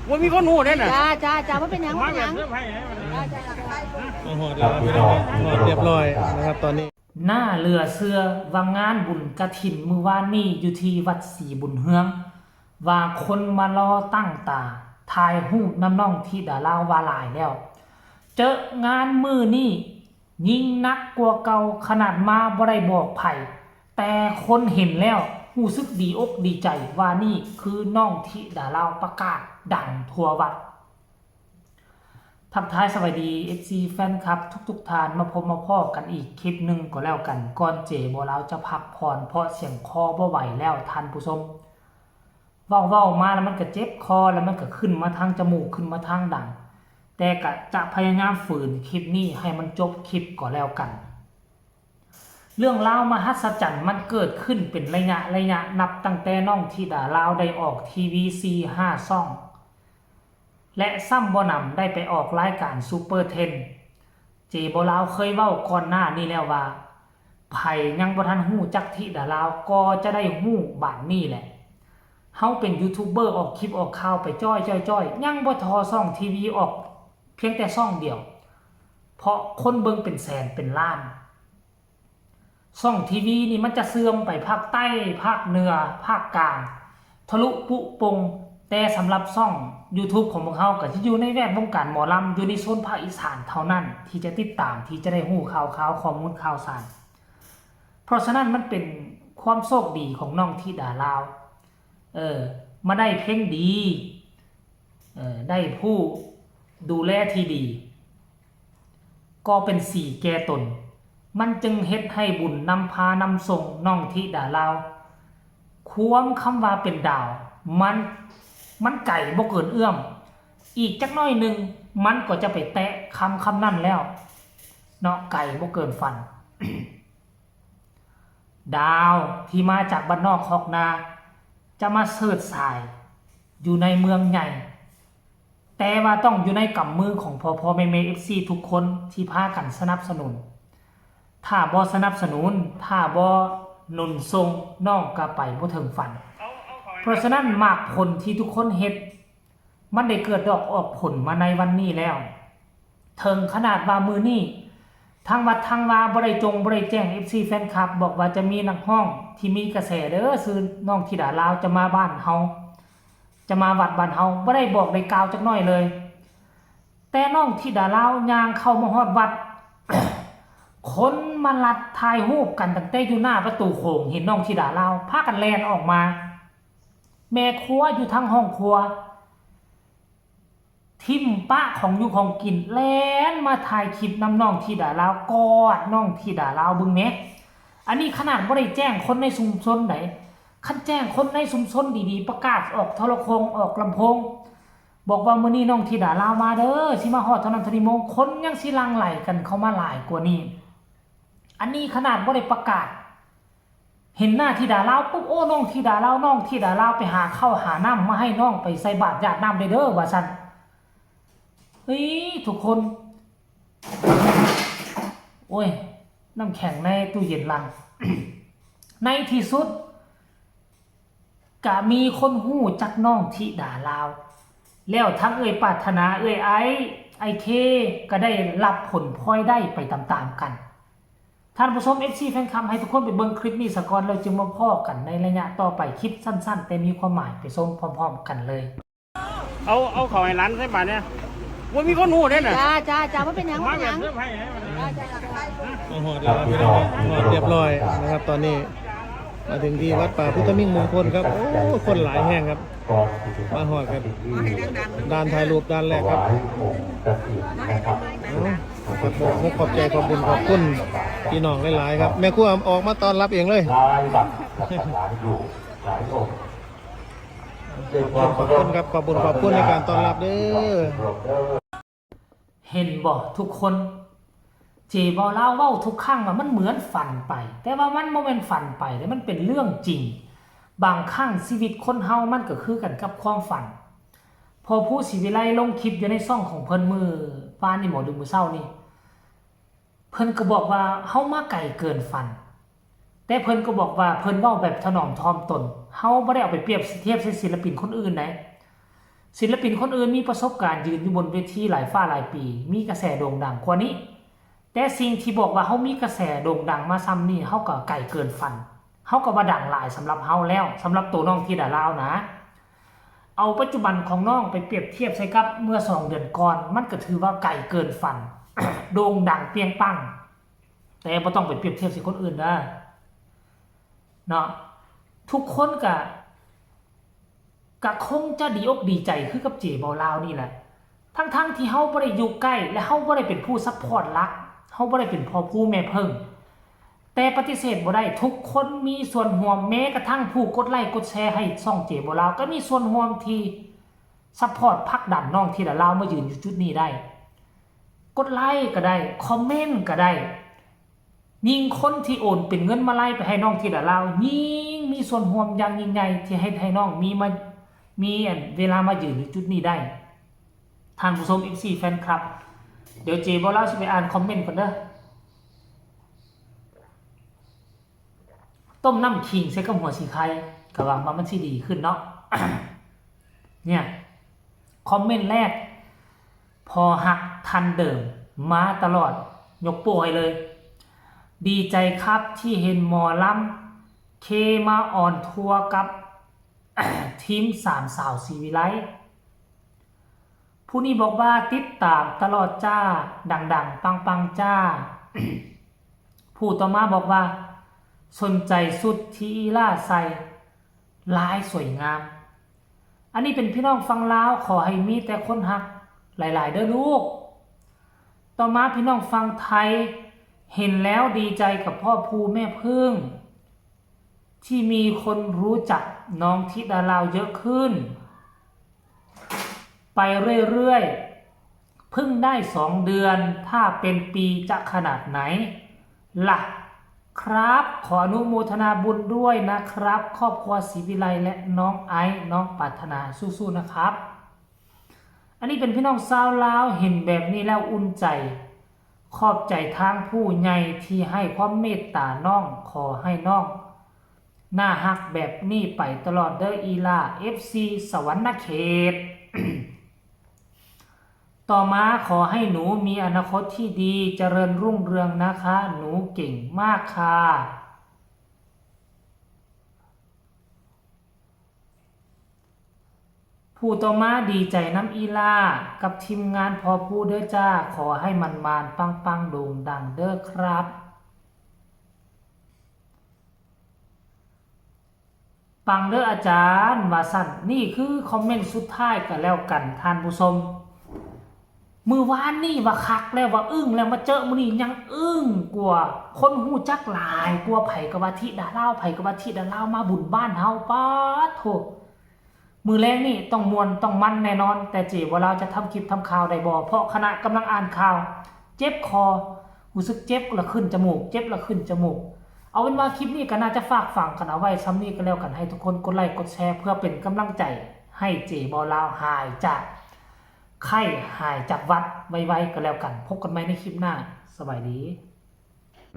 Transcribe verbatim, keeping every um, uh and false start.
ว่ามีคนหูได้น่ะ จ้าจ้าจ้าว่าเป็นหยัง มา เป็นห แบ ยั บ ง เซอร์ไพรส์ให้มัน มาหอดแล้ว มาหอดเรียบร้อยนะครับตอนนี้ น่าเหลือเชื่อว่างานบุญกฐินมื้อวานนี้อยู่ที่วัดศรีบุญเฮือง ว่าคนมารอตั้งตาถ่ายรูปนำน้องธิดาลาวว่าหลายแล้ว เจองานมื้อนี้ยิ่งหนักกว่าเก่า ขนาดมาบ่ได้บอกไผ แต่คนเห็นแล้วรู้สึกดีอกดีใจว่านี่คือน้องธิดาลาวประกาศดังทั่ววัด ทักทายสวัสดี เอฟซี แฟนคลับทุกๆท่าน มาพบมาพ้อกันอีกคลิปหนึ่งก็แล้วกัน ก่อนเจบ่าวลาวจะพักผ่อนเพราะเสียงคอบ่ไหวแล้วท่านผู้ชม เว้าเว้ามาแล้วมันก็เจ็บคอแล้วมันก็ขึ้นมาทางจมูกขึ้นมาทางดัง แต่ก็จะพยายามฝืนคลิปนี้ให้มันจบคลิปก็แล้วกัน เรื่องราวมหัศจรรย์มันเกิดขึ้นเป็นระยะระยะนับตั้งแต่น้องธิดาลาวได้ออกทีวีสี่ห้าช่อง และซ้ำบ่หนำได้ไปออกรายการซูเปอร์เทน เจบ่าวลาวเคยเว้าก่อนหน้านี้แล้วว่า ไผยังบ่ทันฮู้จักธิดาลาวก็จะได้ฮู้บาดนี้แหละ เฮาเป็นยูทูบเบอร์ออกคลิปออกข่าวไปจ้อยจ้อยจ้อย ยังบ่ทอช่องทีวีออกเพียงแต่ช่องเดียว เพราะคนเบิ่งเป็นแสนเป็นล้าน ช่องทีวีนี่มันจะเชื่อมไปภาคใต้ ภาคเหนือ ภาคกลาง ทะลุปุโป่ง แต่สำหรับช่อง YouTube ของพวกเฮาก็จะอยู่ในแวดวงการหมอลำ อยู่ในโซนภาคอีสานเท่านั้น ที่จะติดตาม ที่จะได้ฮู้ข่าวข่าวข้อมูลข่าวสาร เพราะฉะนั้นมันเป็นความโชคดีของน้องธิดาลาว เออ มาได้เพลงดี เออ ได้ผู้ดูแลที่ดี ก็เป็นสีแก่ตน มันจึงเฮ็ดให้บุญนำพานำส่งน้องธิดาลาว ความคำว่าเป็นดาว มัน มันไกลบ่เกินเอื้อม อีกจักหน่อยหนึ่ง มันก็จะไปแตะคำคำนั้นแล้ว เนาะ ไกลบ่เกินฝัน ดาวที่มาจากบ้านนอกคอกนา จะมาเฉิดฉายอยู่ในเมืองใหญ่ แต่ว่าต้องอยู่ในกำมือของพ่อพ่อแม่แม่ เอฟซี ทุกคนที่พากันสนับสนุน ถ้าบ่สนับสนุน ถ้าบ่หนุนส่ง น้องก็ไปบ่ถึงฝัน เพราะฉะนั้นหมากผลที่ทุกคนเฮ็ด มันได้เกิดดอกออกผลมาในวันนี้แล้ว ถึงขนาดว่ามื้อนี้ ทางวัดทางวาบ่ได้จงบ่ได้แจ้ง เอฟซี แฟนคลับ บอกว่าจะมีนักร้องที่มีกระแสเด้อ ชื่อน้องธิดาลาวจะมาบ้านเฮา จะมาวัดบ้านเฮา บ่ได้บอกได้กล่าวจักหน่อยเลย แต่น้องธิดาลาวย่างเข้ามาฮอดวัด คนมาลัดถ่ายรูปกันตั้งแต่อยู่หน้าประตูโขง เห็นน้องธิดาลาว พากันแล่นออกมา แม่ครัวอยู่ทางห้องครัว ถิ่มปะของอยู่ของกิน แล่นมาถ่ายคลิปนำน้องธิดาลาว กอดน้องธิดาลาว เบิ่งแหม อันนี้ขนาดบ่ได้แจ้งคนในชุมชนใด คันแจ้งคนในชุมชนดีๆ ประกาศออกโทรโข่งออกลำโพง บอกว่ามื้อนี้น้องธิดาลาวมาเด้อ สิมาฮอดเท่านั้นเท่านี้โมง คนยังสิหลั่งไหลกันเข้ามาหลายกว่านี้ อันนี้ขนาดบ่ได้ประกาศ เห็นหน้าธิดาลาวปุ๊บ โอ้ น้องธิดาลาว น้องธิดาลาว ไปหาข้าวหาน้ำมาให้น้อง ไปใส่บาตรหยาดน้ำได้เด้อ ว่าซั่น เฮ้ย ทุกคน โอ้ย น้ำแข็งในตู้เย็นลัง ในที่สุด ก็มีคนฮู้จักน้องธิดาลาว แล้วทั้งเอื้อยปรารถนา เอื้อยไอ ไอเค ก็ได้รับผลพลอยได้ไปตามๆกัน ท่านผู้ชม เอฟซี แฟนคลับ ให้ทุกคนไปเบิ่งคลิปนี้ซะก่อน แล้วจึงมาพ้อกันในระยะต่อไป คลิปสั้นๆ แต่มีความหมาย ไปชมพร้อมๆกันเลย เอาเอาเขาให้หลานใส่บาตรเนี่ยว่ามีคนหูได้น่ะ จ้าจ้าจ้าว่าเป็นหยัง มา ว่าเป็น แบ ห บ ยัง เซอร์ไพรส์ให้มัน มาหอดแล้ว มาหอดเรียบร้อยนะครับ ตอนนี้ มาถึงที่วัดป่าพุทธมิ่งมงคลครับ โอ้ คนหลายแห่งครับ มาหอดกัน ด่านถ่ายรูปด่านแรกครับ ถวายองค์กฐินนะครับ เอาขอบคุณขอบใจขอบคุณขอบคุณพี่น้องหลายๆครับ แม่ครัวออกมาต้อนรับเองเลย หลายวัดกับหลายรูปหลายองค์ ขอบคุณครับ ขอบคุณขอบคุณในการต้อนรับเด้อ เห็นบ่ทุกคน เจบ่าวลาวเว้าทุกครั้งว่ามันเหมือนฝันไป แต่ว่ามันบ่แม่นฝันไปเด้ มันเป็นเรื่องจริง บางครั้งชีวิตคนเฮามันก็คือกันกับความฝัน พอผู้ศรีวิไลลงคลิปอยู่ในช่องของเพิ่นมื้อวานนี่บ่ หรือมื้อเช้านี่ เพิ่นก็บอกว่าเฮามาไกลเกินฝัน แต่เพิ่นก็บอกว่าเพิ่นเว้าแบบถนอมถ่อมตน เฮาบ่ได้เอาไปเปรียบเทียบใส่ศิลปินคนอื่นใด ศิ ศิลปินคนอื่นมีประสบการณ์ยืนอยู่บนเวทีหลายฟ้าหลายปี มีกระแสโด่งดังกว่านี้ แต่สิ่งที่บอกว่าเฮามีกระแสโด่งดังมาส่ำนี้ เฮาก็ไกลเกินฝัน เฮาก็ว่าดังหลายสำหรับเฮาแล้ว สำหรับตัวน้องธิดาลาวนะ เอาปัจจุบันของน้องไปเปรียบเทียบใส่กับเมื่อสองเดือนก่อน มันก็ถือว่าไกลเกินฝัน โด่งดังเปรี้ยงปัง แต่บ่ต้องไปเปรียบเทียบใส่คนอื่นเด้อ เนาะ ทุกคนก็ ก็คงจะดีอกดีใจคือกับเจบ่าวลาวนี่แหละ ทั้งๆที่เฮาบ่ได้อยู่ใกล้ และเฮาบ่ได้เป็นผู้ซัพพอร์ตหลัก เฮาบ่ได้เป็นพ่อผู้แม่เพิ่ง แต่ปฏิเสธบ่ได้ ทุกคนมีส่วนร่วม แม้กระทั่งผู้กดไลค์กดแชร์ให้ช่องเจบ่าวลาว ก็มีส่วนร่วมที่ซัพพอร์ตผลักดันน้องธิดาลาวมายืนอยู่จุดนี้ได้ กดไลค์ก็ได้ คอมเมนต์ก็ได้ ยิ่งคนที่โอนเป็นเงินมาลัยไปให้น้องธิดาลาว ยิ่งมีส่วนร่วมอย่างยิ่งใหญ่ที่เฮ็ดให้น้องมีมา มีอันเวลามายืนอยู่จุดนี้ได้ ท่านผู้ชม เอฟซี แฟนคลับ เดี๋ยวเจบ่าวลาวสิไปอ่านคอมเมนต์ก่อนเด้อ ต้มน้ำขิงใส่กับหัวสีไข่ ก็หวังว่ามันสิดีขึ้นเนาะ เนี่ย คอมเมนต์แรก พอฮักทันเดิม มาตลอด ยกโป้ให้เลย ดีใจครับที่เห็นหมอลำ เคมาออนทัวร์กับ ทีมสามสาวศรีวิไล ผู้นี้บอกว่าติดตามตลอดจ้า ดังๆ ปังๆ จ้า ผู้ต่อมาบอกว่า สนใจชุดที่อีหล่าใส่ ลายสวยงาม อันนี้เป็นพี่น้องฝั่งลาว ขอให้มีแต่คนฮักหลายๆ เด้อลูก ต่อมาพี่น้องฝั่งไทย เห็นแล้วดีใจกับพ่อภูแม่เพิ่ง ที่มีคนรู้จักน้องธิดาลาวเยอะขึ้น ไปเรื่อยๆ เพิ่งได้สองเดือน ถ้าเป็นปีจะขนาดไหนล่ะครับ ขออนุโมทนาบุญด้วยนะครับ ครอบครัวศรีวิไลและน้องไอซ์ น้องปรารถนา สู้ๆ นะครับ อันนี้เป็นพี่น้องชาวลาว เห็นแบบนี้แล้วอุ่นใจ ขอบใจทางผู้ใหญ่ที่ให้ความเมตตาน้อง ขอให้น้องน่าฮักแบบนี้ไปตลอดเด้ออีหล่า เอฟซี สวรรณเขต ต่อมาขอให้หนูมีอนาคตที่ดี เจริญรุ่งเรืองนะคะ หนูเก่งมากค่ะ ผู้ต่อมาดีใจนำอีหล่ากับทีมงานพ่อภูเด้อจ้า ขอให้หมานๆ ปังๆ โด่งดังเด้อครับ ปังเด้ออาจารย์ ว่าซั่น นี่คือคอมเมนต์สุดท้ายก็แล้วกันท่านผู้ชม มื้อวานนี่ว่าคักแล้วว่าอึ้งแล้ว มาเจอมื้อนี้ยังอึ้งกว่า คนฮู้จักหลายกว่า ไผก็ว่าธิดาลาว ไผก็ว่าธิดาลาวมาบุญบ้านเฮา ป๊าดโธ่ มื้อแลงนี่ต้องม่วนต้องมันแน่นอน แต่เจบ่าวลาวจะทำคลิปทำข่าวได้บ่ เพราะขณะกำลังอ่านข่าว เจ็บคอ รู้สึกเจ็บละขึ้นจมูก เจ็บละขึ้นจมูก เอาเป็นว่าคลิปนี้ก็น่าจะฝากฝังกันเอาไว้ส่ำนี้ก็แล้วกัน ให้ทุกคนกดไลค์กดแชร์เพื่อเป็นกำลังใจให้เจบ่าวลาวหายจากไข้หายจากหวัดไวๆก็แล้วกัน พบกันใหม่ในคลิปหน้า สบายดี